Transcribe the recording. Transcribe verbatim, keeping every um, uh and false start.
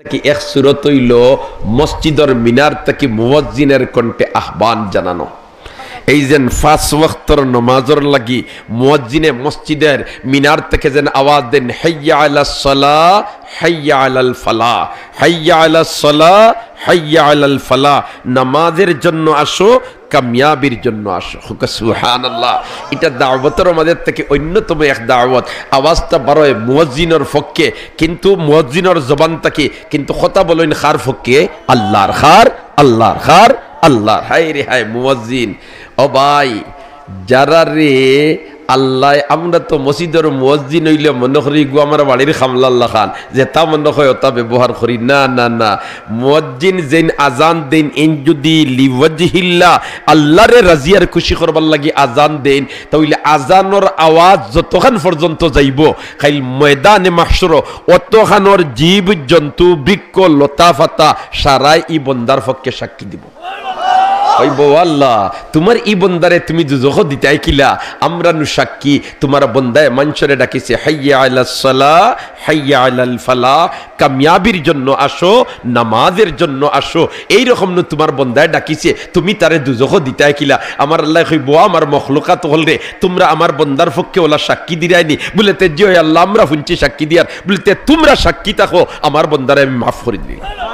থাকি এক সুরত অইলো মসজিদর মিনার থাকি মুয়াজ্জিনের কণ্ঠে আহ্বান জানানো। এই যেন পাঁচ ওয়াক্তর নমাজর লাগি মুয়াজ্জিনে মসজিদের মিনার থাকি যেন আওয়াজ দেন, "হাইয়া আলাস সালাহ, হাইয়া আলাল ফালাহ, হাইয়া আলাস সালাহ, হাইয়া আলাল ফালাহ, নামাজের জন্য আসো, কামিয়াবির জন্য আসো।" কউক্কা সুবহানাল্লাহ। ইটা দাওয়াতর মাঝে থাকি অন্যতম এক দাওয়াত। আওয়াজটা বারয় মুয়াজ্জিনর পক্ষে, কিন্তু মুয়াজ্জিনর জবান থাকি, কিন্তু কথা বলইন কার পক্ষে? আল্লাহর। কার? আল্লাহর। কার? আল্লাহর। হায় রে হায়, মুয়াজ্জিন। ও ভাই, যারারে আল্লায়, আমরা তো মসজিদর মুয়াজ্জিন অইলে মনো করি ইগু আমার বাড়ির কামলার লাখান, যেতা মনো কয় অতা ব্যবহার করি। না, না, না। মুয়াজ্জিন যেইন আজান দেইন, এইন যুদি লিওয়াজহিল্লাহ, আল্লাহরে রাজি আর খুশি করবার লাগি আজান দেইন, তা অইলে আজানর আওয়াজ যতখান পর্যন্ত যাইবো, কাইল ময়দানে মাহশরো অতখানর জীব জন্তু বৃক্ষ লতা পাতা সারায় ই বন্দার পক্ষে সাক্ষী দিবো। কইবো, "ও আল্লাহ, তুমার ই বন্দারে তুমি দুজখো দিতায় কিলা? আমরা নু সাক্ষী, তুমার বন্দায় মানষরে ডাকিছে, হাইয়া আলাস সালাহ, হাইয়া আলাল ফালাহ, কামিয়াবির জন্য আসো, নামাজের জন্য আসো।" এইরকম নু তুমার বন্দায় ডাকিছে, তুমি তারে দুজখো দিতায় কিলা? আমার আল্লায় কইবো, "আমার মখলুকাত অকলরে, তুমরা আমার বন্দার পক্ষে অলা সাক্ষী দিরায়নি?" বুলে, "তে জি অয় আল্লাহ, আমরা হুনছি সাক্ষী দিয়ার।" বুলে, "তে তুমরা সাক্ষী থাকো, আমার বন্দারে আমি মাফ করি দিলাম।"